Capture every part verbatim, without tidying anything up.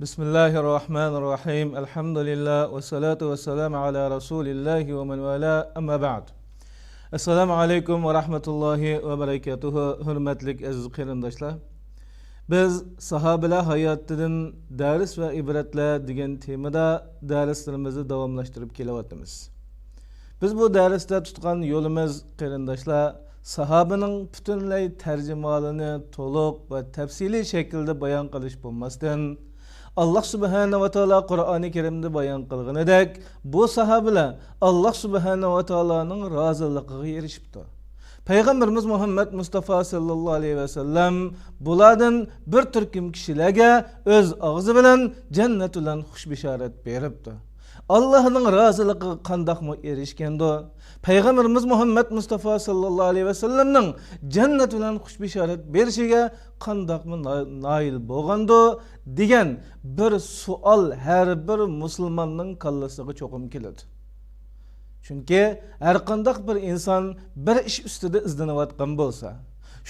بسم الله الرحمن الرحيم. الحمد لله والصلاة والسلام على رسول الله ومن والاه، أما بعد. السلام عليكم ورحمة الله وبركاته. ھۆرمەتلىك ئەزىز قېرىنداشلار، بىز ساھابىلەر ھاياتىدىن دەرس ۋە ئىبرەتلەر دېگەن تېمىدا دەرسلىرىمىزنى داۋاملاشتۇرۇپ كېلىۋاتىمىز. بىز بۇ دەرستە تۇتقان يولىمىز، قېرىنداشلار، ساھابىنىڭ پۈتۈنلەي تەرجىمىھالىنى تولۇق ۋە تەپسىلىي شەكىلدە بايان قىلىش بولماستىن، ئاللاھ سۇبھانەھۇ ۋە تائالا قۇرئانى كەرىمدە بايان قىلغىنىدەك، بۇ ساھابىلەر ئاللاھ سۇبھانەھۇ ۋە تائالانىڭ رازىلىقىغا ئېرىشىپتۇ. پەيغەمبىرىمىز مۇھەممەد مۇستافا ساللاللاھۇ ئەلەيھى ۋەسەللەم بۇلاردىن بىر تۈركۈم كىشىلەرگە ئۆز ئاغزى بىلەن جەننەت بىلەن خۇش بېشارەت بېرىپتۇ. ئاللاھنىڭ رازىلىقىغا قانداقمۇ ئېرىشكەندۇ؟ پەيغەمبىرىمىز مۇھەممەد مۇستافا ساللاللاھۇ ئەلەيھى ۋەسەللەمنىڭ جەننەت بىلەن خۇش بېشارەت بېرىشىگە قانداقمۇ نا-، نائىل بولغاندۇ؟ دېگەن بىر سوئال ھەر بىر مۇسۇلماننىڭ كاللىسىغا چوقۇم كېلىدۇ. چۈنكى ھەرقانداق بىر ئىنسان بىر ئىش ئۈستىدە ئىزدىنىۋاتقان بولسا،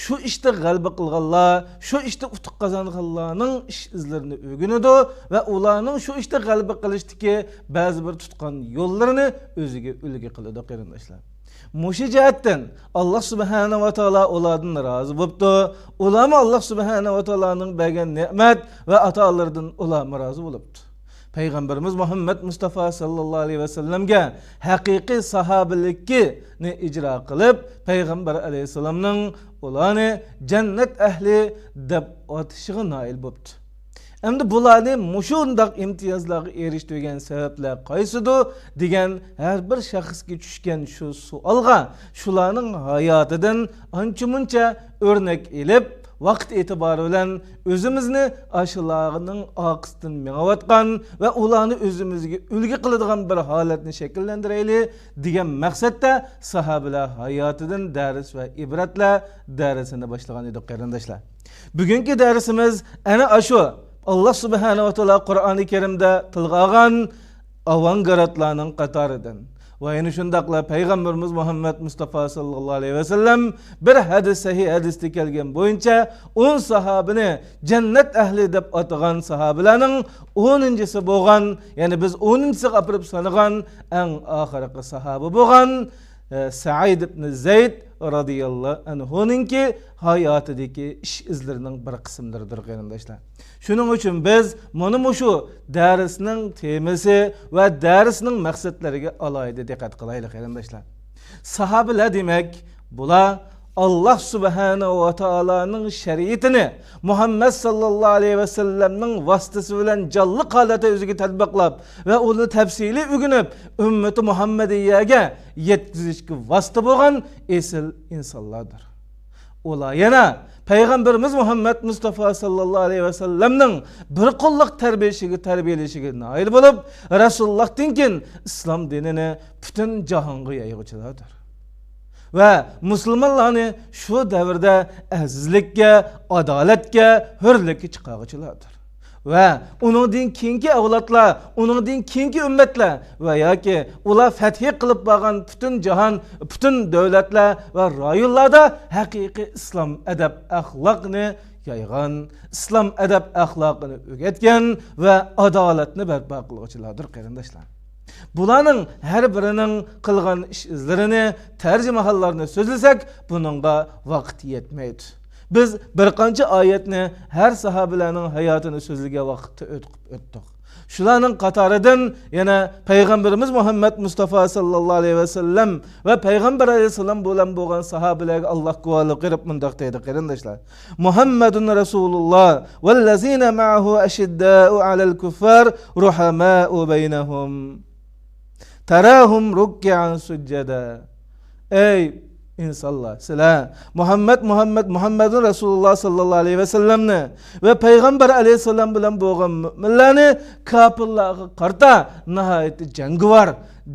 شۇ ئىشتا غەلىبە قىلغانلار، شۇ ئىشتا ئۇتۇق قازانغانلارنىڭ ئىش ئىزلىرىنى ئۆگىنىدۇ ۋە ئۇلارنىڭ شۇ ئىشتا غەلىبە قىلىشتىكى بەزى بىر تۇتقان يوللىرىنى ئۆزىگە ئۈلگە قىلىدۇ، قېرىنداشلار. مۇشۇ جەھەتتىن ئاللاھ سۇبھانەھۇ ۋە تائالا ئۇلاردىن رازى بوپتۇ. ئۇلارمۇ ئاللاھ سۇبھانەھۇ ۋە تائالانىڭ بەرگەن نېمەت ۋە ئاتالىرىدىن ئۇلارمۇ رازى بولۇپتۇ. پەيغەمبىرىمىز مۇھەممەد مۇستافا ساللاللاھۇ ئەلەيھى ۋەسەللەمگە ھەقىقىي ساھابىلىكنى ئىجرا قىلىپ، پەيغەمبەر ئەلەيھىسسالامنىڭ ئۇلارنى جەننەت ئەھلى دەپ ئاتىشىغا نائىل بوپتۇ. ئەمدى بۇلارنى مۇشۇنداق ئىمتىيازلارغا ئېرىشتۈرگەن سەۋەبلەر قايسىدۇ دېگەن، ھەر بىر شەخسكە چۈشكەن شۇ سوئالغا شۇلارنىڭ ھاياتىدىن ئانچە-مۇنچە ئۆرنەك ئېلىپ، ۋاقىت ئېتىبارى بىلەن ئۆزىمىزنى ئاشۇلارنىڭ ئارقىسىدىن مېڭىۋاتقان ۋە ئۇلارنى ئۆزىمىزگە ئۈلگە قىلىدىغان بىر ھالەتنى شەكىللەندۈرەيلى دېگەن مەقسەتتە ساھابىلەر ھاياتىدىن دەرس ۋە ئىبرەتلەر دەرسىنى باشلىغان ئىدۇق، قېرىنداشلار. بۈگۈنكى دەرسىمىز ئەنە ئاشۇ ئاللاھ سۇبھانەھۇ ۋە تائالا قۇرئانى كەرىمدە تىلغا ئالغان ئاۋانگارتلارنىڭ قاتارىدىن ۋە يەنە شۇنداقلا پەيغەمبىرىمىز مۇھەممەد مۇستافا ساللاللاھۇ ئەلەيھى ۋەسەللەم بىر ھەدىس، سەھىھ ھەدىستە كەلگەن بويىچە ئون ساھابىنى جەننەت ئەھلى دەپ ئاتىغان ساھابىلەرنىڭ ئونىنچىسى بولغان، يەنى بىز ئونىنچىسىغا ئاپىرىپ سانىغان ئەڭ ئاخىرقى ساھابە بولغان، ئە، سەئىد ئىبنى زەيد رازىياللاھۇ ئەنھۇنىڭكى ھاياتىدىكى ئىش ئىزلىرىنىڭ بىر قىسىملىرىدۇر، قېرىنداشلار. شۇنىڭ ئۈچۈن بىز مانا مۇشۇ دەرسنىڭ تېمىسى ۋە دەرسنىڭ مەقسەتلىرىگە ئالاھىدە دىققەت قىلايلى، قېرىنداشلار. ساھابىلەر دېمەك، بۇلار ئاللاھ سۇبھانەھۇ ۋە تائالانىڭ شەرىئىتىنى مۇھەممەد ساللاللاھۇ ئەلەيھى ۋەسەللەمنىڭ ۋاسىتىسى بىلەن جانلىق ھالەتتە ئۆزىگە تەتبىقلاپ ۋە ئۇنى تەپسىلىي ئۆگىنىپ، ئۈممىتى مۇھەممەدىيەگە يەتكۈزۈشكە ۋاسىتە بولغان ئېسىل ئىنسانلاردۇر. ئۇلار يەنە پەيغەمبىرىمىز مۇھەممەد مۇستافا ساللاللاھۇ ئەلەيھى ۋەسەللەمنىڭ بىر قوللۇق تەربىيەسىگە، تەربىيەلىشىگە نائىل بولۇپ، رەسۇلۇللاھتىن كېيىن ئىسلام دىنىنى پۈتۈن جاھانغا يايغۇچىلاردۇر. ۋە مۇسۇلمانلارنى شۇ دەۋردە ئەزىزلىككە، ئادالەتكە، ھۆرلۈككە چىقارغۇچىلاردۇر. ۋە ئۇنىڭدىن كېيىنكى ئەۋلادلار، ئۇنىڭدىن كېيىنكى ئۈممەتلەر ۋە ياكى ئۇلار فەتھى قىلىپ بارغان پۈتۈن جاھان، پۈتۈن دۆلەتلەر ۋە رايونلاردا ھەقىقىي ئىسلام ئەدەپ ئەخلاقنى يايغان، ئىسلام ئەدەپ ئەخلاقىنى ئۆگەتكەن ۋە ئادالەتنى بەرپا قىلغۇچىلاردۇر، قېرىنداشلار. بۇلارنىڭ ھەر بىرىنىڭ قىلغان ئىش ئىزلىرىنى، تەرجىمىھاللارنى سۆزلىسەك، بۇنىڭغا ۋاقىت يەتمەيدۇ. بىز بىر قانچە ئايەتنى ھەر ساھابىلەرنىڭ ھاياتىنى سۆزلىگەن ۋاقىتتا ئۆتۈپ ئۆتتۇق. شۇلارنىڭ قاتارىدىن يەنە پەيغەمبىرىمىز مۇھەممەد مۇستافا ساللاللاھۇ ئەلەيھى ۋەسەللەم ۋە پەيغەمبەر ئەلەيھىسسالام بىلەن بولغان ساھابىلەرگە ئاللاھ گۇۋاھلىق بېرىپ مۇنداق دەيدۇ، قېرىنداشلار. مۇھەممەدۇن رەسۇلۇللاھ ۋەللەزىنە مەئەھۇ ئەشىددائۇ ئەلەل كۇففار رۇھەمائۇ بەينەھۇم. تەراھۇم رۇككەئەن سۇججەدا. ئەي ئىنسانلار، سىلەر مۇھەممەد، مۇھەممەد، مۇھەممەدۇن رەسۇلۇللاھ ساللاللاھۇ ئەلەيھى ۋەسەللەمنى ۋە پەيغەمبەر ئەلەيھىسسالام بىلەن بولغان مۆمىنلەرنى كاپىرلارغا قارىتا ناھايىتى جەڭگىۋار،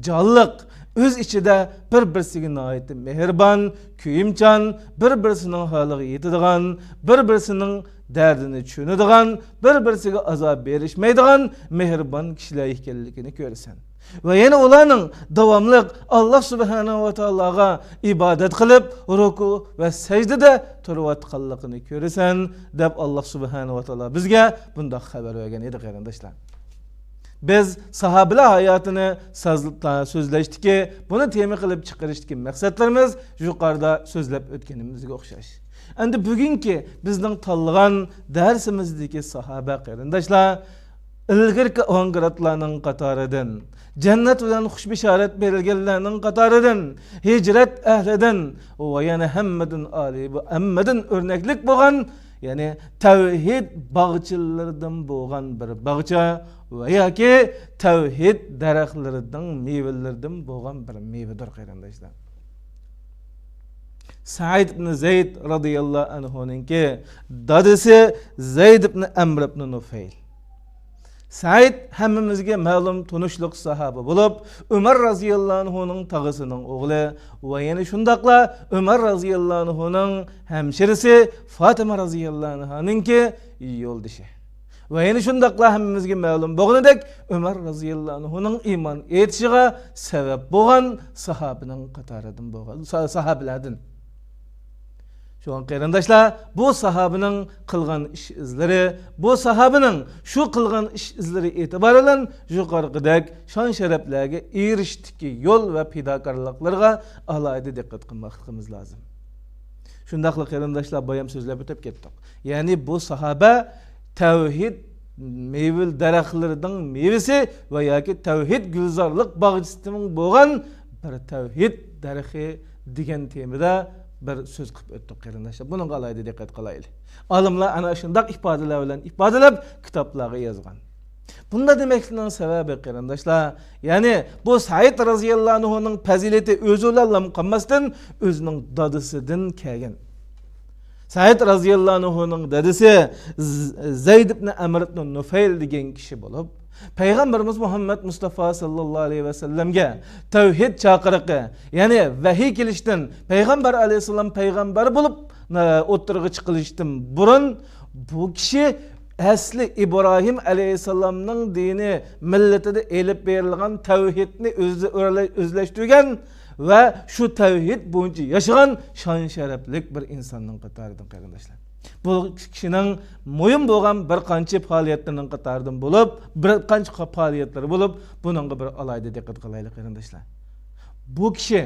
جانلىق، ئۆز ئىچىدە بىر-بىرسىگە ناھايىتى مېھرىبان، كۆيۈمچان، بىر-بىرسىنىڭ ھالىغا يېتىدىغان، بىر-بىرسىنىڭ دەردىنى چۈشىنىدىغان، بىر-بىرسىگە ئازاب بېرىشمەيدىغان مېھرىبان كىشىلەر ئىكەنلىكىنى كۆرىسەن. ۋە يەنە ئۇلارنىڭ داۋاملىق ئاللاھ سۇبھانەھۇ ۋە تائالاغا ئىبادەت قىلىپ، رۇكۇ ۋە سەجدىدە تۇرۇۋاتقانلىقىنى كۆرىسەن، دەپ ئاللاھ سۇبھانەھۇ ۋە تائالا بىزگە بۇنداق خەۋەر بەرگەن ئىدى، قېرىنداشلار. بىز ساھابىلەر ھاياتىنى ساز-، سۆزلەشتىكى، بۇنى تېما قىلىپ چىقىرىشتىكى مەقسەتلىرىمىز يۇقىرىدا سۆزلەپ ئۆتكىنىمىزگە ئوخشاش. ئەمدى بۈگۈنكى بىزنىڭ تاللىغان دەرسىمىزدىكى ساھابە، قېرىنداشلار، ئىلگىرىكى ئاۋانگارتلارنىڭ قاتارىدىن، جەننەت بىلەن خۇش بېشارەت بېرىلگەنلەرنىڭ قاتارىدىن، ھىجرەت ئەھلىدىن ۋە يەنە ھەممىدىن ئالىي، ھەممىدىن ئۆرنەكلىك بولغان، يەنى تەۋھىد باغچىلىرىدىن بولغان بىر باغچە ۋە ياكى تەۋھىد دەرەخلىرىنىڭ مېۋىلىرىدىن بولغان بىر مېۋىدۇر، قېرىنداشلار. سەئىد ئىبن زەيد رازىياللاھۇ ئەنھۇنىڭكى دادىسى زەيد ئىبن ئەمر ئىبن نۇفەيل. سەئىد ھەممىمىزگە مەلۇم تونۇشلۇق ساھابە بولۇپ، ئۆمەر رازىياللاھۇ ئەنھۇنىڭ تاغىسىنىڭ ئوغلى ۋە يەنە شۇنداقلا ئۆمەر رازىياللاھۇ ئەنھۇنىڭ ھەمشىرىسى فاتىمە رازىياللاھۇ ئەنھانىڭكى يولدىشى. ۋە يەنە شۇنداقلا ھەممىمىزگە مەلۇم بولغىنىدەك، ئۆمەر رازىياللاھۇ ئەنھۇنىڭ ئىمان ئېيتىشىغا سەۋەب بولغان ساھابىنىڭ قاتارىدىن بولغان، سا-، ساھابىلەردىن. شۇڭا قېرىنداشلار، بۇ ساھابىنىڭ قىلغان ئىش ئىزلىرى، بۇ ساھابىنىڭ شۇ قىلغان ئىش ئىزلىرى ئېتىبارى بىلەن يۇقىرىقىدەك شان شەرەپلەرگە ئېرىشىشتىكى يول ۋە پىداكارلىقلىرىغا ئالاھىدە دىققەت قىلماقلىقىمىز لازىم. شۇنداقلا قېرىنداشلار، بايام سۆزلەپ ئۆتۈپ كەتتۇق. يەنى بۇ ساھابە تەۋھىد مېۋە دەرەخلىرىنىڭ مېۋىسى ۋە ياكى تەۋھىد گۈلزارلىق باغچىسىنىڭ بولغان بىر تەۋھىد دەرىخى دېگەن تېمىدا بىر سۆز قىلىپ ئۆتتۇق، قېرىنداشلار. بۇنىڭغا ئالاھىدە دىققەت قىلايلى. ئالىملار ئەنە شۇنداق ئىپادىلەر بىلەن ئىپادىلەپ، كىتابلارغا يازغان. بۇنداق دېمەكلىكنىڭ سەۋەبى، قېرىنداشلار، يەنى بۇ سەئىد رازىياللاھۇ ئەنھۇنىڭ پەزىلىتى ئۆزى بىلەنلا قالماستىن، ئۆزىنىڭ دادىسىدىن كەلگەن. سەئىد رازىياللاھۇ ئەنھۇنىڭ دادىسى ز-، زەيد ئىبن ئەمر ئىبن نۇفەيل دېگەن كىشى بولۇپ، پەيغەمبىرىمىز مۇھەممەد مۇستافا ساللاللاھۇ ئەلەيھى ۋەسەللەمگە تەۋھىد چاقىرىقى، يەنى ۋەھىي كېلىشتىن، پەيغەمبەر ئەلەيھىسسالام پەيغەمبەر بولۇپ، ئە، ئوتتۇرىغا چىقىلىشتىن بۇرۇن، بۇ كىشى ئەسلى ئىبراھىم ئەلەيھىسسالامنىڭ دىنى، مىللىتىدە ئېلىپ بېرىلغان تەۋھىدنى ئۆزى ئۆرلە-، ئۆزلەشتۈرگەن ۋە شۇ تەۋھىد بويىچە ياشىغان شان-شەرەپلىك بىر ئىنساننىڭ قاتارىدىن، قېرىنداشلار. بۇ كىشىنىڭ مۇھىم بولغان بىر قانچە پائالىيەتلىرىنىڭ قاتارىدىن بولۇپ، بىر قانچە پائالىيەتلىرى بولۇپ، بۇنىڭغا بىر ئالاھىدە دىققەت قىلايلى، قېرىنداشلار. بۇ كىشى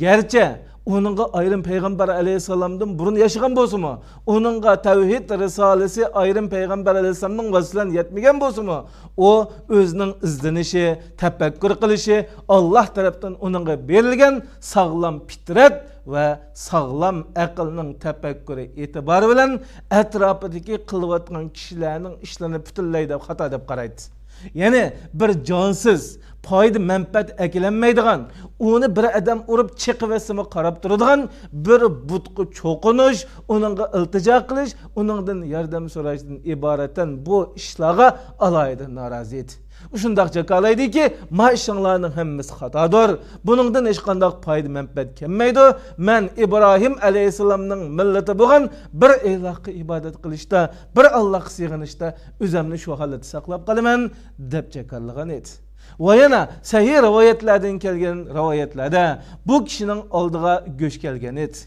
گەرچە ئۇنىڭغا ئايرىم پەيغەمبەر ئەلەيھىسسالامدىن بۇرۇن ياشىغان بولسىمۇ، ئۇنىڭغا تەۋھىد رىسالىسى ئايرىم پەيغەمبەر ئەلەيھىسسالامنىڭ ۋاسىتە بىلەن يەتمىگەن بولسىمۇ، ئۇ ئۆزىنىڭ ئىزدىنىشى، تەپەككۇر قىلىشى، ئاللاھ تەرەپتىن ئۇنىڭغا بېرىلگەن ساغلام پىترەت ۋە ساغلام ئەقىلنىڭ تەپەككۇرى ئېتىبارى بىلەن ئەتراپىدىكى قىلىۋاتقان كىشىلەرنىڭ ئىشلىرىنى پۈتۈنلەي دەپ خاتا دەپ قارايتتى. يەنى بىر جانسىز، پايدا مەنپەئەت ئەكېلەلمەيدىغان، ئۇنى بىر ئادەم ئۇرۇپ چېقىۋەتسىمۇ قاراپ تۇرىدىغان بىر بۇتقا چوقۇنۇش، ئۇنىڭغا ئىلتىجا قىلىش، ئۇنىڭدىن ياردەم سوراشتىن ئىبارەتەن بۇ ئىشلارغا ئالاھىدە نارازى ئىدى. ئۇ شۇنداق جاكارلايدىكى، ما ئىشىڭلارنىڭ ھەممىسى خاتادۇر. بۇنىڭدىن ھېچقانداق پايدا مەنپەئەت كەلمەيدۇ. مەن ئىبراھىم ئەلەيھىسسالامنىڭ مىللىتى بولغان بىر ئىلاھقا ئىبادەت قىلىشتا، بىر ئاللاھقا سېغىنىشتا ئۆزەمنى شۇ ھالەتتە ساقلاپ قالىمەن، دەپ جاكارلىغان ئىدى. ۋە يەنە سەھىھ رىۋايەتلەردىن كەلگەن رىۋايەتلەردە بۇ كىشىنىڭ ئالدىغا گۆش كەلگەن ئىدى.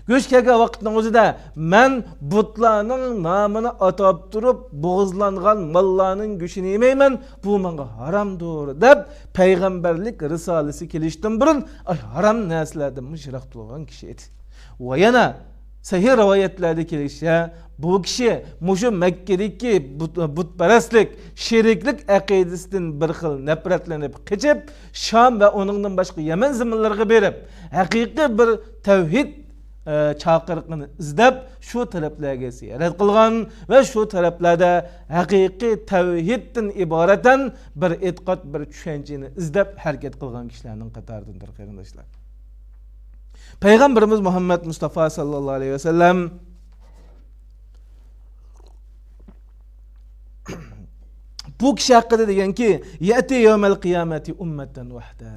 گۆش كەلگەن ۋاقىتنىڭ ئۆزىدە، مەن بۇتلارنىڭ نامىنى ئاتاپ تۇرۇپ بوغۇزلانغان ماللارنىڭ گۆشىنى يېمەيمەن، بۇ ماڭا ھارامدۇر، دەپ پەيغەمبەرلىك رىسالىسى كېلىشتىن بۇرۇن ئاي ھارام نەرسىلەردىنمۇ يىراق تۇرغان كىشى ئىدى. ۋە يەنە سەھىھ رىۋايەتلەردە كېلىشىچە، بۇ كىشى مۇشۇ مەككىدىكى بۇت-، بۇتپەرەسلىك، شېرىكلىك ئەقىدىسىدىن بىر خىل نەپرەتلىنىپ قېچىپ، شام ۋە ئۇنىڭدىن باشقا يەمەن زېمىنلىرىغا بېرىپ، ھەقىقىي بىر تەۋھىد، ئە، چاقىرىقىنى ئىزدەپ، شۇ تەرەپلەرگە زىيارەت قىلغان ۋە شۇ تەرەپلەردە ھەقىقىي تەۋھىدتىن ئىبارەتەن بىر ئېتىقاد، بىر چۈشەنچىنى ئىزدەپ ھەرىكەت قىلغان كىشىلەرنىڭ قاتارىدىندۇر، قېرىنداشلار. پەيغەمبىرىمىز مۇھەممەد مۇستافا ساللاللاھۇ ئەلەيھى ۋەسەللەم بۇ كىشى ھەققىدە دېگەنكى، يەتى يەۋمەل قىيامەتى ئۈممەتەن ۋەھدە.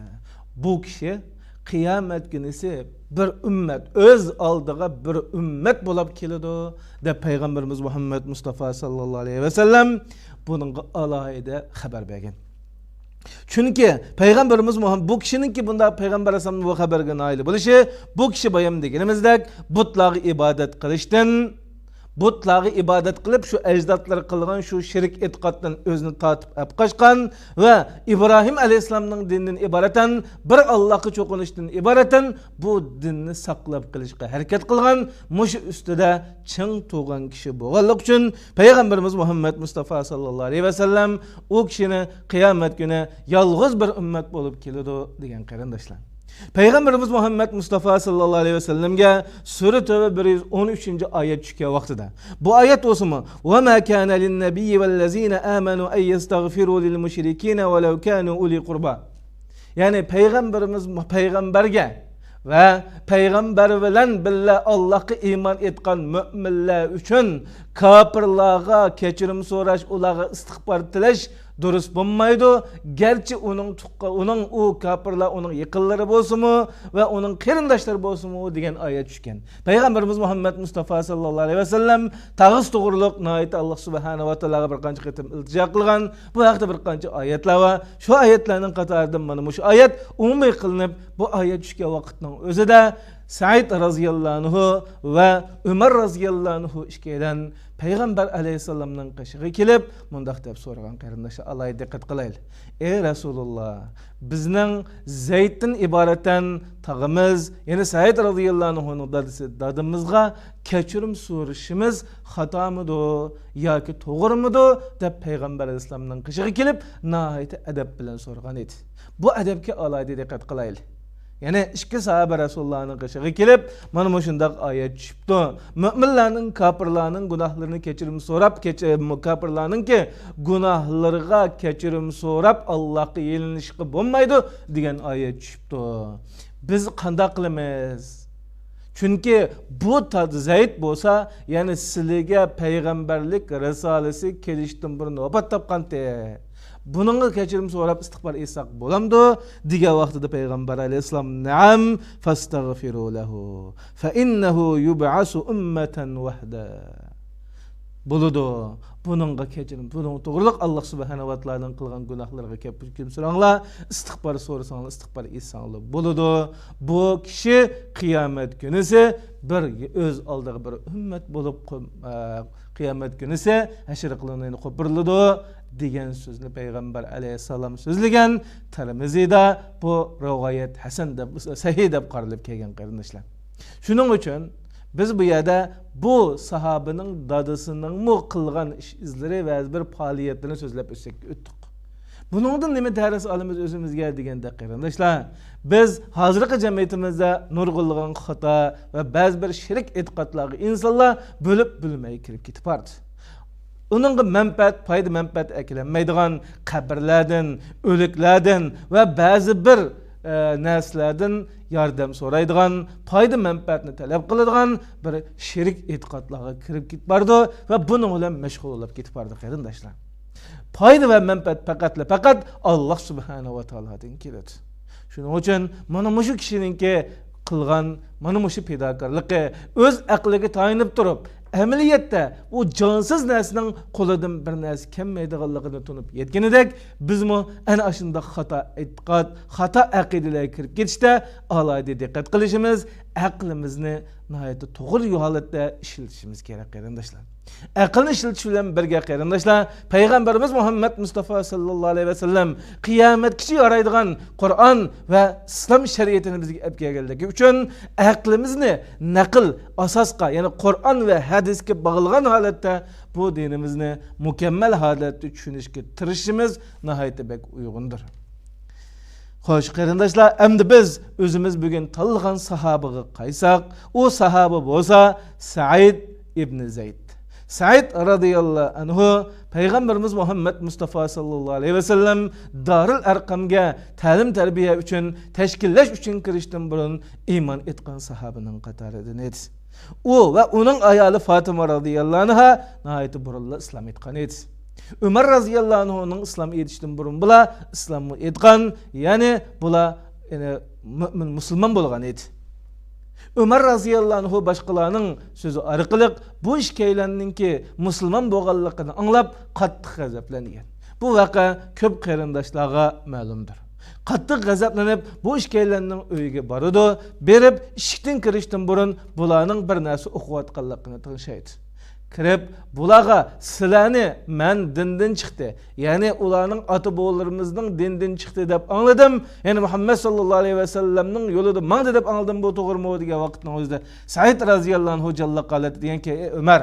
بۇ كىشى قىيامەت كۈنىسى بىر ئۈممەت، ئۆز ئالدىغا بىر ئۈممەت بولاپ كېلىدۇ، دەپ پەيغەمبىرىمىز مۇھەممەد مۇستافا ساللاللاھۇ ئەلەيھى ۋەسەللەم بۇنىڭغا ئالاھىدە خەۋەر بەرگەن. چۈنكى پەيغەمبىرىمىز مۇھەم-، بۇ كىشىنىڭكى بۇنداق پەيغەمبەر ئەلەيھىسسالامنىڭ بۇ خەۋەرگە نائىل بولۇشى، بۇ كىشى بايام دېگىنىمىزدەك بۇتلارغا ئىبادەت قىلىشتىن، بۇتلارغا ئىبادەت قىلىپ، شۇ ئەجدادلىرى قىلغان شۇ شىرك ئېتىقادتىن ئۆزىنى تارتىپ ئەپ قاچقان ۋە ئىبراھىم ئەلەيھىسسالامنىڭ دىنىدىن ئىبارەتەن، بىر ئاللاھقا چوقۇنۇشتىن ئىبارەتەن بۇ دىننى ساقلاپ قېلىشقا ھەرىكەت قىلغان، مۇشۇ ئۈستىدە چىڭ تۇرغان كىشى بولغانلىقى ئۈچۈن، پەيغەمبىرىمىز مۇھەممەد مۇستافا ساللاللاھۇ ئەلەيھى ۋەسەللەم ئۇ كىشىنى قىيامەت كۈنى يالغۇز بىر ئۈممەت بولۇپ كېلىدۇ، دېگەن قېرىنداشلار. پەيغەمبىرىمىز مۇھەممەد مۇستافا ساللاللاھۇ ئەلەيھى ۋەسەللەمگە سۈرە تەۋبە بىر يۈز ئون ئۈچىنچى ئايەت چۈشكەن ۋاقتىدا، بۇ ئايەت بولسىمۇ، وما كان للنبي والذين آمنوا أن يستغفروا للمشركين ولو كانوا أولي قربى. يەنى پەيغەمبىرىمىز، پەيغەمبەرگە ۋە پەيغەمبەر بىلەن بىللە ئاللاھقا ئىمان ئېيتقان مۆمىنلەر ئۈچۈن كاپىرلارغا كەچۈرۈم سوراش، ئۇلارغا ئىستىغپار تىلەش دۇرۇس بولمايدۇ. گەرچە ئۇنىڭ تۇغقا-، ئۇنىڭ، ئۇ كاپىرلار ئۇنىڭ يېقىنلىرى بولسىمۇ ۋە ئۇنىڭ قېرىنداشلىرى بولسىمۇ، دېگەن ئايەت چۈشكەن. پەيغەمبىرىمىز مۇھەممەد مۇستافا ساللاللاھۇ ئەلەيھى ۋەسەللەم تاغىس توغرۇلۇق ناھايىتى ئاللاھ سۇبھانەھۇ ۋە تائالاغا بىر قانچە قېتىم ئىلتىجا قىلغان. بۇ ھەقتە بىر قانچە ئايەتلەر بار. شۇ ئايەتلەرنىڭ قاتارىدىن مانا مۇشۇ ئايەت ئومۇمىي قىلىنىپ، بۇ ئايەت چۈشكەن ۋاقىتنىڭ ئۆزىدە سەئىد رازىياللاھۇ ئەنھۇ ۋە ئۆمەر رازىياللاھۇ ئەنھۇ ئىككىيلەن پەيغەمبەر ئەلەيھىسسالامنىڭ قېشىغا كېلىپ، مۇنداق دەپ سورىغان، قېرىنداشلار، ئالاھىدە دىققەت قىلايلى. ئەي رەسۇلۇللاھ، بىزنىڭ زەيدتىن ئىبارەتەن تاغىمىز، يەنى سەئىد رازىياللاھۇ ئەنھۇنىڭ دادىسى دادىمىزغا كەچۈرۈم سورىشىمىز خاتامىدۇ ياكى توغرىمىدۇ؟ دەپ پەيغەمبەر ئەلەيھىسسالامنىڭ قېشىغا كېلىپ، ناھايىتى ئەدەپ بىلەن سورىغان ئىدى. بۇ ئەدەپكە ئالاھىدە دىققەت قىلايلى. يەنى ئىككى ساھابە رەسۇلۇللانىڭ قېشىغا كېلىپ، مانا مۇشۇنداق ئايەت چۈشۈپتۇ. مۆمىنلەرنىڭ، كاپىرلارنىڭ گۇناھلىرىنى كەچۈرۈم سوراپ، كەچ-، كاپىرلارنىڭكى گۇناھلىرىغا كەچۈرۈم سوراپ، ئاللاھقا يېلىنىشقا بولمايدۇ، دېگەن ئايەت چۈشۈپتۇ. بىز قانداق قىلىمىز؟ چۈنكى بۇ تا-، زەيد بولسا، يەنى سىلىگە پەيغەمبەرلىك رىسالىسى كېلىشتىن بۇرۇن ۋاپات تاپقانتى. بۇنىڭغا كەچۈرۈم سوراپ ئىستىغپار ئېيتساق بولامدۇ؟ دېگەن ۋاقتىدا پەيغەمبەر ئەلەيھىسسالام، نەئەم، فاستغفروا له فإنه يبعث أمة وحده. بولىدۇ. بۇنىڭغا كەچۈرۈم، بۇنىڭ توغرىلىق ئاللاھ سۇبھانەھۇ ۋە تائالانىڭ قىلغان گۇناھلىرىغا كەچۈرۈم سوراڭلار، ئىستىغپار سورىساڭلار، ئىستىغپار ئېيتساڭلار بولىدۇ. بۇ كىشى قىيامەت كۈنىسى بىر ئۆز ئالدىغا بىر ئۈممەت بولۇپ قو-، ئە، قىيامەت كۈنىسى ھەشر قىلىنىدۇ، قوپۇرۇلىدۇ، دېگەن سۆزنى پەيغەمبەر ئەلەيھىسسالام سۆزلىگەن. تىرمىزىدا بۇ رىۋايەت ھەسەن دەپ، سەھىھ دەپ قارىلىپ كەلگەن، قېرىنداشلار. شۇنىڭ ئۈچۈن بىز بۇ يەردە بۇ ساھابىنىڭ دادىسىنىڭمۇ قىلغان ئىش ئىزلىرى، بەزى بىر پائالىيەتلىرىنى سۆزلەپ ئۆتسەك، ئۆتتۇق. بۇنىڭدىن نېمە دەرس ئالىمىز ئۆزىمىزگە دېگەندە، قېرىنداشلار، بىز ھازىرقى جەمئىيىتىمىزدە نۇرغۇنلىغان خاتا ۋە بەزى بىر شېرىك ئېتىقادلارغا ئىنسانلار بۆلۈپ بۆلمەي كىرىپ كېتىپ بارىدۇ. ئۇنىڭغا مەنپەئەت، پايدا-مەنپەئەت ئەكېلەلمەيدىغان قەبرىلەردىن، ئۆلۈكلەردىن ۋە بەزى بىر، ئە، نەرسىلەردىن ياردەم سورايدىغان، پايدا-مەنپەئەتنى تەلەپ قىلىدىغان بىر شېرىك ئېتىقادلارغا كىرىپ كېتىپ بارىدۇ ۋە بۇنىڭ بىلەن مەشغۇل بولۇپ كېتىپ بارىدۇ، قېرىنداشلار. پايدا ۋە مەنپەئەت پەقەتلا پەقەت ئاللاھ سۇبھانەھۇ ۋە تائالادىن كېلىدۇ. شۇنىڭ ئۈچۈن مانا مۇشۇ كىشىنىڭكى قىلغان مانا مۇشۇ پىداكارلىقى، ئۆز ئەقلىگە تايىنىپ تۇرۇپ، ئەمەلىيەتتە ئۇ جانسىز نەرسىنىڭ قولىدىن بىر نەرسە كەلمەيدىغانلىقىنى تونۇپ يەتكىنىدەك، بىزمۇ ئەنە ئاشۇنداق خاتا ئېتىقاد، خاتا ئەقىدىلەرگە كىرىپ كېتىشتە ئالاھىدە دىققەت قىلىشىمىز، ئەقلىمىزنى ناھايىتى توغرا ھالەتتە ئىشلىتىشىمىز كېرەك، قېرىنداشلار. ئەقىلنى ئىشلىتىش بىلەن بىرگە، قېرىنداشلار، پەيغەمبىرىمىز مۇھەممەد مۇستافا ساللاللاھۇ ئەلەيھى ۋەسەللەم قىيامەتكىچە يارايدىغان قۇرئان ۋە ئىسلام شەرىئىتىنى بىزگە ئەپ كەلگەنلىكى ئۈچۈن، ئەقلىمىزنى نەقىل ئاساسقا، يەنى قۇرئان ۋە ھەدىسكە باغلىغان ھالەتتە بۇ دىنىمىزنى مۇكەممەل ھالەتتە چۈشىنىشكە تىرىشىشىمىز ناھايىتى بەك ئۇيغۇندۇر. خوش، قېرىنداشلار، ئەمدى بىز ئۆزىمىز بۈگۈن تاللىغان ساھابىغا قايتساق، ئۇ ساھابە بولسا سەئىد ئىبنى زەيد. سەئىد رازىياللاھۇ ئەنھۇ پەيغەمبىرىمىز مۇھەممەد مۇستافا ساللاللاھۇ ئەلەيھى ۋەسەللەم دارىل ئەرقەمگە تەلىم-تەربىيە ئۈچۈن، تەشكىللەش ئۈچۈن كىرىشتىن بۇرۇن ئىمان ئېيتقان ساھابىنىڭ قاتارىدىن ئىدى. ئۇ ۋە ئۇنىڭ ئايالى فاتىمە رازىياللاھۇ ئەنھا ناھايىتى بۇرۇنلا ئىسلام ئېيتقان ئىدى. ئۆمەر رازىياللاھۇ ئەنھۇنىڭ ئىسلام ئېيتىشتىن بۇرۇن بۇلار ئىسلاممۇ ئېيتقان، يەنى بۇلار، يەنى مۆمىن، مۇسۇلمان بولغان ئىدى. ئۆمەر رازىياللاھۇ ئەنھۇ باشقىلارنىڭ سۆزى ئارقىلىق بۇ ئىككىيلەننىڭكى مۇسۇلمان بولغانلىقىنى ئاڭلاپ، قاتتىق غەزەپلەنگەن. بۇ ۋەقە كۆپ قېرىنداشلارغا مەلۇمدۇر. قاتتىق غەزەپلىنىپ، بۇ ئىككىيلەننىڭ ئۆيىگە بارىدۇ. بېرىپ، ئىشىكتىن كىرىشتىن بۇرۇن بۇلارنىڭ بىر نەرسە ئوقۇۋاتقانلىقىنى تىڭشايدۇ. كىرىپ، بۇلارغا، «سىلەرنى مەن دىندىن چىقتى، يەنى ئۇلارنىڭ ئاتا-بوۋىلىرىمىزنىڭ دىنىدىن چىقتى دەپ ئاڭلىدىم، يەنى مۇھەممەد ساللاللاھۇ ئەلەيھى ۋەسەللەمنىڭ يولىدا ماڭدى دەپ ئاڭلىدىم، بۇ توغرىمۇ؟» دېگەن ۋاقىتنىڭ ئۆزىدە سەئىد رازىياللاھۇ ئەنھۇ جانلىق ھالەتتە دېگەنكى، «ئەي ئۆمەر،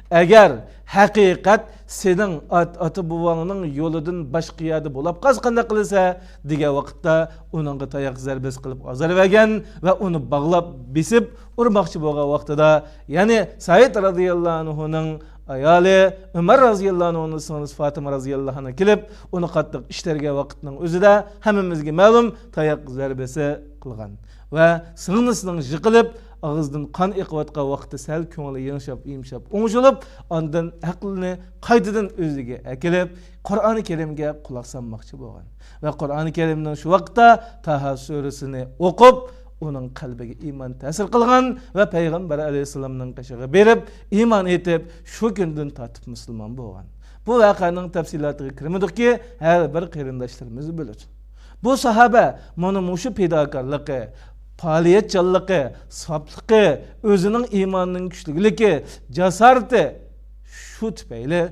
ئەگەر ھەقىقەت سېنىڭ ئات-، ئاتا-بوۋاڭنىڭ يولىدىن باشقا يەردە بولاپ قالسا قانداق قىلىسەن؟» دېگەن ۋاقىتتا، ئۇنىڭغا تاياق زەربىسى قىلىپ ئازار بەرگەن ۋە ئۇنى باغلاپ، بېسىپ ئۇرماقچى بولغان ۋاقتىدا، يەنى سەئىد رازىياللاھۇ ئەنھۇنىڭ ئايالى ئۆمەر رازىياللاھۇ ئەنھۇنىڭ سىڭلىسى فاتىمە رازىياللاھۇ ئەنھا كېلىپ، ئۇنى قاتتىق ئىتتەرگەن ۋاقىتنىڭ ئۆزىدە، ھەممىمىزگە مەلۇم، تاياق زەربىسى قىلغان ۋە سىڭلىسىنىڭ يىقىلىپ، ئاغزىدىن قان ئېقىۋاتقان ۋاقتىدا سەل كۆڭلى يېڭىشاپ، يۇمشاپ، ئوڭشىلىپ، ئاندىن ئەقلىنى قايتىدىن ئۆزىگە ئەكېلىپ، قۇرئانى كەرىمگە قۇلاق سالماقچى بولغان ۋە قۇرئانى كەرىمنىڭ شۇ ۋاقىتتا تاھا سۈرىسىنى ئوقۇپ، ئۇنىڭ قەلبىگە ئىمان تەسىر قىلغان ۋە پەيغەمبەر ئەلەيھىسسالامنىڭ قېشىغا بېرىپ، ئىمان ئېيتىپ، شۇ كۈندىن تارتىپ مۇسۇلمان بولغان. بۇ ۋەقەنىڭ تەپسىلاتىغا كىرمىدۇقكى، ھەر بىر قېرىنداشلىرىمىز بىلىدۇ. بۇ ساھابە مانا مۇشۇ پىداكارلىقى، پائالىيەتچانلىقى، ساپلىقى، ئۆزىنىڭ ئىمانىنىڭ كۈچلۈكلۈكى، جاسارىتى، شۇ تۈپەيلى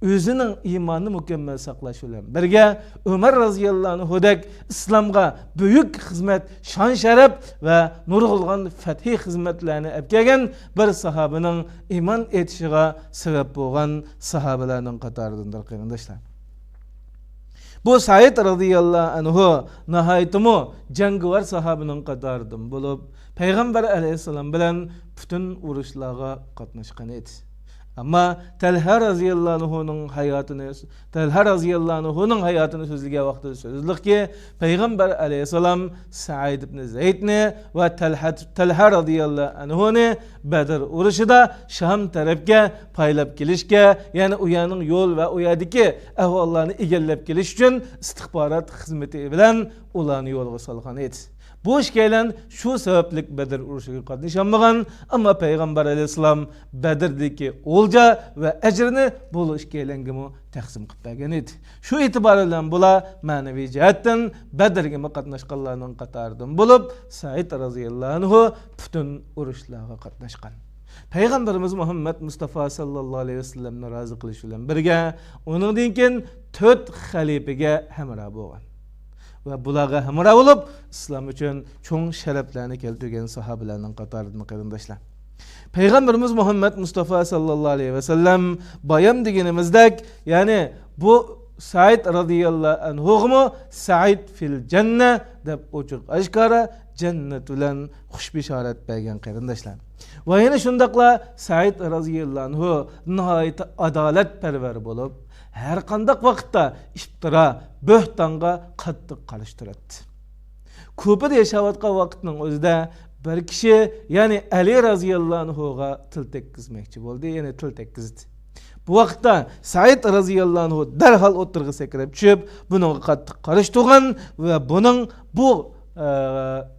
ئۆزىنىڭ ئىمانىنى مۇكەممەل ساقلاش بىلەن بىرگە، ئۆمەر رازىياللاھۇ ئەنھۇدەك ئىسلامغا بۈيۈك خىزمەت، شان-شەرەپ ۋە نۇرغۇنلىغان پەتھىي خىزمەتلەرنى ئەپ كەلگەن بىر ساھابىنىڭ ئىمان ئېيتىشىغا سەۋەب بولغان ساھابىلەرنىڭ قاتارىدىندۇر، قېرىنداشلار. بۇ سەئىد رازىياللاھۇ ئەنھۇ ناھايىتىمۇ جەڭگىۋار ساھابىنىڭ قاتارىدىن بولۇپ، پەيغەمبەر ئەلەيھىسسالام بىلەن پۈتۈن ئۇرۇشلارغا قاتناشقان ئىدى. ئەمما تەلھە رازىياللاھۇ ئەنھۇنىڭ ھاياتىنى، تەلھە رازىياللاھۇ ئەنھۇنىڭ ھاياتىنى سۆزلىگەن ۋاقتىدا سۆزلۈككى، پەيغەمبەر ئەلەيھىسسالام سەئىد ئىبن زەيدنى ۋە تەلھە، تەلھە رازىياللاھۇ ئەنھۇنى بەدر ئۇرۇشىدا شام تەرەپكە پايلاپ كېلىشكە، يەنى ئۇ يەرنىڭ يول ۋە ئۇ يەردىكى ئەھۋاللارنى ئىگىلەپ كېلىش ئۈچۈن ئىستىخبارات خىزمىتى بىلەن ئۇلارنى يولغا سالغان ئىدى. بۇ ئىككىيلەن شۇ سەۋەبلىك بەدر ئۇرۇشىغا قاتنىشالمىغان، ئەمما پەيغەمبەر ئەلەيھىسسالام بەدردىكى ئولجا ۋە ئەجىرنى بۇ ئىككىيلەنگىمۇ تەقسىم قىلىپ بەرگەن ئىدى. شۇ ئېتىبار بىلەن بۇلار مەنىۋى جەھەتتىن بەدرگىمۇ قاتناشقانلارنىڭ قاتارىدىن بولۇپ، سەئىد رازىياللاھۇ ئەنھۇ پۈتۈن ئۇرۇشلارغا قاتناشقان. پەيغەمبىرىمىز مۇھەممەد مۇستافا ساللاللاھۇ ئەلەيھى ۋەسەللەمنى رازى قىلىش بىلەن بىرگە، ئۇنىڭدىن كېيىن تۆت خەلىپىگە ھەمراھ بولغان ۋە بۇلارغا ھەمراھ بولۇپ، ئىسلام ئۈچۈن چوڭ شەرەپلەرنى كەلتۈرگەن ساھابىلەرنىڭ قاتارىدىن، قېرىنداشلار. پەيغەمبىرىمىز مۇھەممەد مۇستافا ساللاللاھۇ ئەلەيھى ۋەسەللەم بايام دېگىنىمىزدەك، يەنى بۇ سەئىد رازىياللاھۇ ئەنھۇغىمۇ سەئىد فىل جەننە دەپ ئوچۇق ئاشكارا جەننەت بىلەن خۇش بېشارەت بەرگەن، قېرىنداشلار. ۋە يەنە شۇنداقلا سەئىد رازىياللاھۇ ئەنھۇ ناھايىتى ئادالەتپەرۋەر بولۇپ، ھەر قانداق ۋاقىتتا ئىپتىرا، بۆھتانغا قاتتىق قارشى تۇراتتى. كۇپىدا ياشاۋاتقان ۋاقىتنىڭ ئۆزىدە بىر كىشى، يەنى ئەلى رازىياللاھۇ ئەنھۇغا تىل تەگكۈزمەكچى بولدى، يەنى تىل تەگكۈزدى. بۇ ۋاقىتتا سەئىد رازىياللاھۇ ئەنھۇ دەرھال ئوتتۇرىغا سەكرەپ چۈشۈپ، بۇنىڭغا قاتتىق قارشى تۇرغان ۋە بۇنىڭ بۇ، ئە،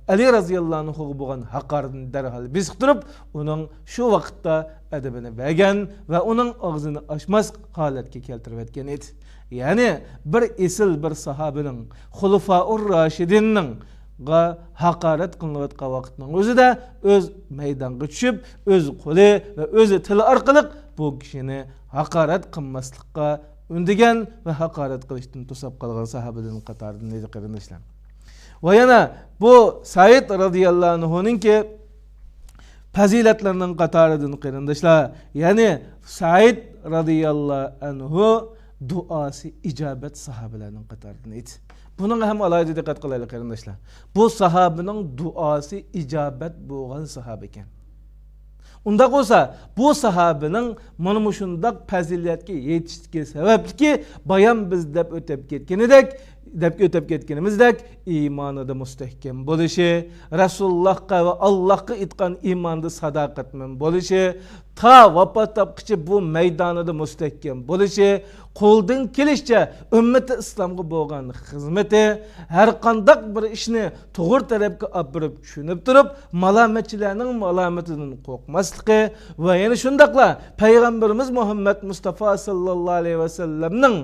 ئەلى رازىياللاھۇ ئەنھۇغا بولغان ھاقارىتىنى دەرھال بېسىقتۇرۇپ، ئۇنىڭ شۇ ۋاقىتتا ئەدىپىنى بەرگەن ۋە ئۇنىڭ ئاغزىنى ئاچماسلىق ھالەتكە كەلتۈرۈۋەتكەن ئىدى. يەنى بىر ئېسىل بىر ساھابىنىڭ، خۇلىفائۇر راشىدىننىڭغا ھاقارەت قىلىنىۋاتقان ۋاقىتنىڭ ئۆزىدە ئۆز مەيدانغا چۈشۈپ، ئۆز قولى ۋە ئۆز تىلى ئارقىلىق بۇ كىشىنى ھاقارەت قىلماسلىققا ئۈندىگەن ۋە ھاقارەت قىلىشتىن توساپ قالغان ساھابىلەرنىڭ قاتارىدىن ئىدى، قېرىنداشلار. ۋە يەنە بۇ سەئىد رازىياللاھۇ ئەنھۇنىڭكى پەزىلەتلىرىنىڭ قاتارىدىن، قېرىنداشلار، يەنى سەئىد رازىياللاھۇ ئەنھۇ دۇئاسى ئىجابەت ساھابىلەرنىڭ قاتارىدىن ئىدى. بۇنىڭغا ھەم ئالاھىدە دىققەت قىلايلى، قېرىنداشلار. بۇ ساھابىنىڭ دۇئاسى ئىجابەت بولغان ساھابە ئىكەن. ئۇنداق بولسا، بۇ ساھابىنىڭ مانا مۇشۇنداق پەزىلەتكە يېتىشلىكى سەۋەبلىكى، بايام بىز دەپ ئۆتۈپ كەتكىنىدەك، دەپ ئۆتۈپ كەتكىنىمىزدەك، ئىمانىدا مۇستەھكەم بولۇشى، رەسۇلۇللاھقا ۋە ئاللاھقا ئېيتقان ئىماندا ساداقەتمەن بولۇشى، تا ۋاپات تاپقۇچە بۇ مەيدانىدا مۇستەھكەم بولۇشى، قولدىن كېلىشىچە ئۈممىتى ئىسلامغا بولغان خىزمىتى، ھەرقانداق بىر ئىشنى توغرا تەرەپكە ئاپىرىپ چۈشىنىپ تۇرۇپ، مالامەتچىلەرنىڭ مالامىتىدىن قورقماسلىقى ۋە يەنە شۇنداقلا پەيغەمبىرىمىز مۇھەممەد مۇستافا ساللاللاھۇ ئەلەيھى ۋەسەللەمنىڭ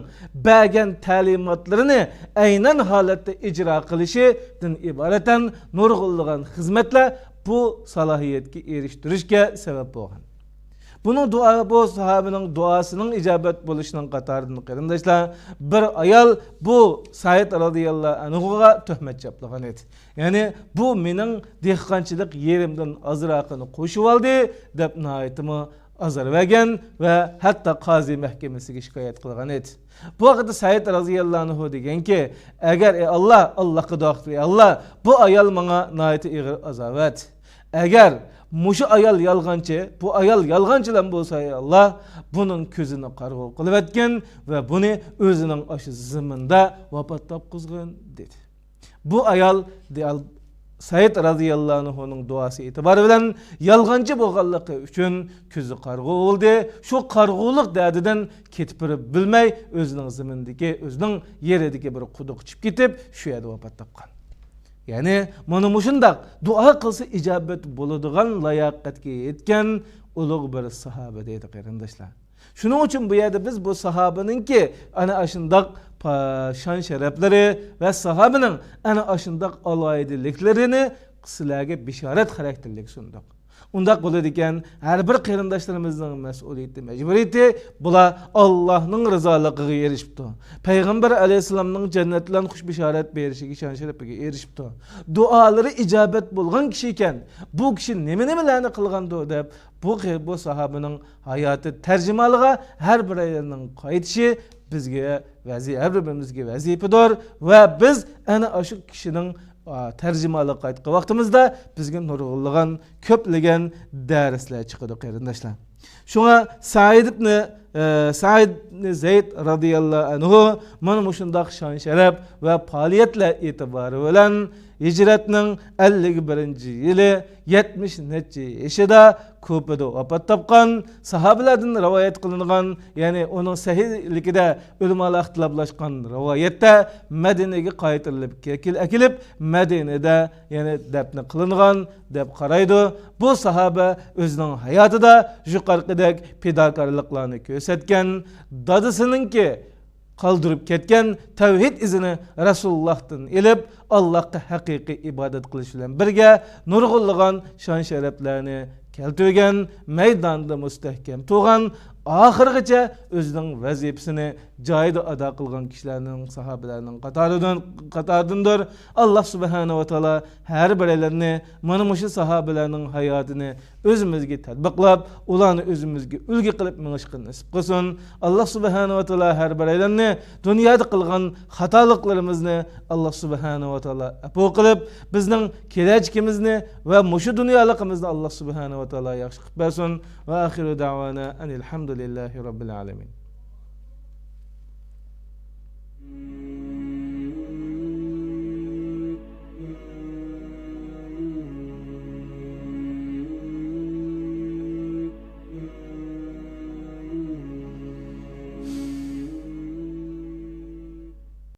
بەرگەن تەلىماتلىرىنى ئەينەن ھالەتتە ئىجرا قىلىشىدىن ئىبارەتەن نۇرغۇنلىغان خىزمەتلەر بۇ سالاھىيەتكە ئېرىشتۈرۈشكە سەۋەب بولغان. بۇنىڭ دۇئا، بۇ ساھابىنىڭ دۇئاسىنىڭ ئىجابەت بولۇشىنىڭ قاتارىدىن، قېرىنداشلار، بىر ئايال بۇ سەئىد رازىياللاھۇ ئەنھۇغا تۆھمەت چاپلىغان ئىدى. يەنى، «بۇ مېنىڭ دېھقانچىلىق يېرىمدىن ئازراقىنى قوشۇۋالدى» دەپ ناھايىتىمۇ ئازار بەرگەن ۋە ھەتتا قازى مەھكىمىسىگە شىكايەت قىلغان ئىدى. بۇ ھەقتە سەئىد رازىياللاھۇ ئەنھۇ دېگەنكى، «ئەگەر، ئەي ئاللا، ئاللاغا دۇئا قىلدى، ئەي ئاللا، بۇ ئايال ماڭا ناھايىتى ئېغىر ئازاب بەردى. ئەگەر مۇشۇ ئايال يالغانچى، بۇ ئايال يالغانچىلام بولسا، ئەي ئاللا، بۇنىڭ كۆزىنى قارىغۇ قىلىۋەتكىن ۋە بۇنى ئۆزىنىڭ ئاشۇ زېمىنىدا ۋاپات تاپقۇزغىن» دېدى. بۇ ئايال، دېيال، سەئىد رازىياللاھۇ ئەنھۇنىڭ دۇئاسى ئېتىبارى بىلەن يالغانچى بولغانلىقى ئۈچۈن كۆزى قارىغۇ بولدى. شۇ قارىغۇلۇق دەردىدىن كېتىپ بېرىپ بىلمەي، ئۆزىنىڭ زېمىنىدىكى، ئۆزىنىڭ يېرىدىكى بىر قۇدۇققا چۈشۈپ كېتىپ، شۇ يەردە ۋاپات تاپقان. يەنى، مانا مۇشۇنداق دۇئا قىلسا ئىجابەت بولىدىغان لاياقەتكە يەتكەن ئۇلۇغ بىر ساھابە دەيدۇ، قېرىنداشلار. شۇنىڭ ئۈچۈن بۇ يەردە بىز بۇ ساھابىنىڭكى ئەنە ئاشۇنداق پا-، شان-شەرەپلىرى ۋە ساھابىنىڭ ئەنە ئاشۇنداق ئالاھىدىلىكلىرىنى سىلەرگە بېشارەت خاراكتېرلىك سۇندۇق. ئۇنداق بولىدىكەن، ھەر بىر قېرىنداشلىرىمىزنىڭ مەسئۇلىيىتى، مەجبۇرىيىتى، بۇلار ئاللاھنىڭ رىزالىقىغا ئېرىشىپتۇ. پەيغەمبەر ئەلەيھىسسالامنىڭ جەننەت بىلەن خۇش بېشارەت بېرىشىگە، شان-شەرىپىگە ئېرىشىپتۇ. دۇئالىرى ئىجابەت بولغان كىشى ئىكەن، بۇ كىشى نېمە-نېمىلەرنى قىلغاندۇ دەپ، بۇ قى-، بۇ ساھابىنىڭ ھاياتى تەرجىمىھالىغا ھەر بىرەيلەننىڭ قايتىشى بىزگە ۋەزى-، ھەر بىرىمىزگە ۋەزىپىدۇر ۋە بىز ئەنە ئاشۇ كىشىنىڭ، ئا، تەرجىمىھالىغا قايتقان ۋاقتىمىزدا بىزگە نۇرغۇنلىغان، كۆپلىگەن دەرسلەر چىقىدۇ، قېرىنداشلار. شۇڭا سەئىد ئىبنى، ئە، سەئىد ئىبنى زەيد رازىياللاھۇ ئەنھۇ مانا مۇشۇنداق شان-شەرەپ ۋە پائالىيەتلەر ئېتىبارى بىلەن ھىجرەتنىڭ ئەللىك بىرىنچى يىلى يەتمىش نەچچە يېشىدا كۇپىدا ۋاپات تاپقان. ساھابىلەردىن رىۋايەت قىلىنغان، يەنى ئۇنىڭ سەھىھلىكىدە ئۆلىمالار ئىختىلاپلاشقان رىۋايەتتە مەدىنىگە قايتۇرۇلۇپ كېكىل-، ئەكېلىپ، مەدىنىدە يەنى دەپنە قىلىنغان دەپ قارايدۇ. بۇ ساھابە ئۆزىنىڭ ھاياتىدا يۇقىرىقىدەك پىداكارلىقلارنى كۆرسەتكەن، دادىسىنىڭكى قالدۇرۇپ كەتكەن تەۋھىد ئىزىنى رەسۇلۇللاھتىن ئېلىپ، ئاللاھقا ھەقىقىي ئىبادەت قىلىش بىلەن بىرگە، نۇرغۇنلىغان شان-شەرەپلەرنى كەلتۈرگەن، مەيدانىدا مۇستەھكەم تۇرغان، ئاخىرغىچە ئۆزىنىڭ ۋەزىپىسىنى جايىدا ئادا قىلغان كىشىلەرنىڭ، ساھابىلەرنىڭ قاتارىدىن، قاتارىدىندۇر. ئاللاھ سۇبھانەھۇ ۋە تائالا ھەر بىرەيلەننى مانا مۇشۇ ساھابىلەرنىڭ ھاياتىنى ئۆزىمىزگە تەتبىقلاپ، ئۇلارنى ئۆزىمىزگە ئۈلگە قىلىپ مېڭىشقا نېسىپ قىلسۇن. ئاللاھ سۇبھانەھۇ ۋە تائالا ھەر بىرەيلەننى دۇنيادا قىلغان خاتالىقلىرىمىزنى ئاللاھ سۇبھانەھۇ ۋە تائالا ئەپۇ قىلىپ، بىزنىڭ كېلەچىكىمىزنى ۋە مۇشۇ دۇنيالىقىمىزنى ئاللاھ سۇبھانەھۇ ۋە تائالا ياخشى قىلىپ بەرسۇن. ۋە ئاخىرۇ دەۋانا ئەنىل ھەمدۇلىللاھى رەببىل ئالەمىن.